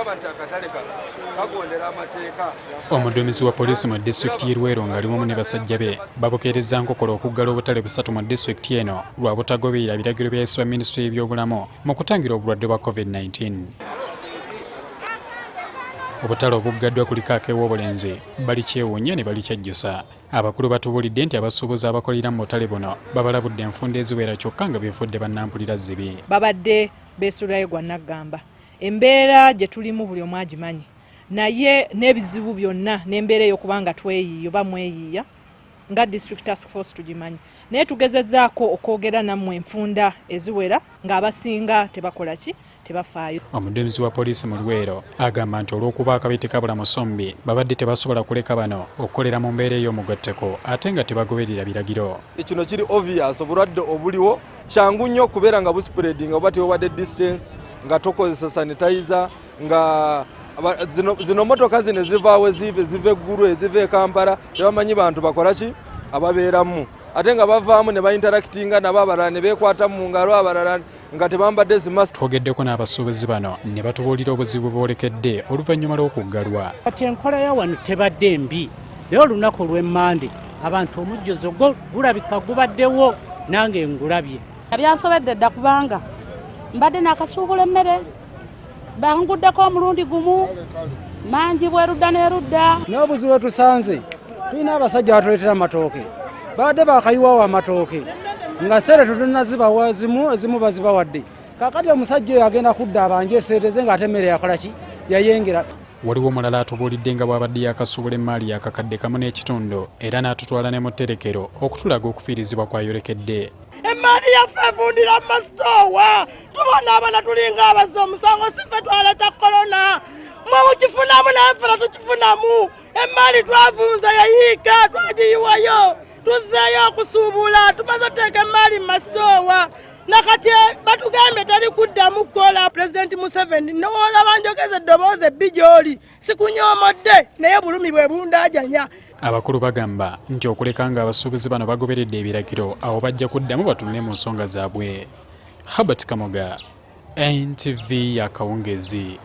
Okiraba nti akatale kano kagondera amateeka. Omuduumizi wa poliisi mu disitulikiti y'e Luweero ng'ali wamu ne basajja be babukeerezza nkokola okuggala obutale busatu mu disitulikiti eno lwa butagoberera biragiro byayisibwa minisitule y'ebyobulamu mu kutangira obulwadde bwa COVID-19. Obutale obuggaddwa kuliko ak'ewobulenzi balikyewuunya ne balikyejjusa. Abakulu batubuulidde nti abasuubuzi abakolera mu butale buno babalabudde enfunda eziwera kyokka nga beefudde bannampulira zibi. Babadde beesuulirayo gwa naggamba. Embeera gye tulimu buli omu agimanyi, naye n'ebizibu byonna n'embeera ey'okuba nga tweyiiya oba mweyiiya nga district task force tugimanyi, naye tugezezzaako okwogera nammwe enfunda eziwera ng'abasinga tebakola ki, tebafaayo. Omuduumizi wa poliisi mu Luweero agamba nti olw'okuba akabi tekabula musombi babadde tebasobola kuleka bano okukolera mu mbeera ey'omugotteko ate nga tebagoberera biragiro. Kino kiri obvious, obulwadde obuliwo kyangu nnyo okubeera nga buspreading oba tewewadde distance, nga tokozesa sanitizer, nga zino motoka zino ezivaawo eziva eggulu, eziva e Kampala, tebamanyi bantu bakola ki ababeeramu, ate nga bavaamu ne bainteractinga nabo, abalala ne beekwata mu ngalo, abalala nga tebambadde zi mask. Twogeddeko n'abasuubuzi bano ne batubuulira obuzibu bwolekedde oluvannyuma lw'okuggalwa. Kati enkola ya wano tebadde mbi, naye olunaku olw'emmande abantu omujjuzo gwo gulabika gubaddewo, nange ngulabye. Byansobedde dda kubanga mbadde nakasuubula emmere, banguddeko omulundi gumu mangi bwerudda n'erudda. N'obuzibu bwe tusanze, tulina abasajja batuleetera amatooke, babadde bakayiwawo amatooke nga sente tetunnazibawa, zimu ezimu bazibawadde. Kakati omusajja oyo agenda kudda abanje esente ze ng'ate emmere yakola ki, yayengera. Waliwo omulala atubuulidde nga bw'abadde yakasuubula emaali yakakadde kamu n'ekitundu era n'atutwala ne mu tterekero okutulaga okufiirizibwa kw'ayolekedde. Emaali yaffe evundira mu masitoowa, tubonaabona, tulinga abazza omusango. Si ffe twaleeta korona, mwe mukifunamu naye ffe tetukifunamu. Emaali twavunza yayiika, twagiyiwayo, tuzzeeyo okusuubula, tumaze oteeka emaali mu masitoowa, nakati batugambye tali kuddamu kukola. Pulezidenti Museveni, nowoolaba njogeza eddoboozi ebbi gy'oli, sikunyoomodde, naye bulumi bwe bundaajanya. Abakulu bagamba nti okuleka nga abasuubuzi bano bagoberedde ebiragiro, awo bajja kuddamu batunule mu nsonga zaabwe. Habert Kamoga, NTV yakawungezi.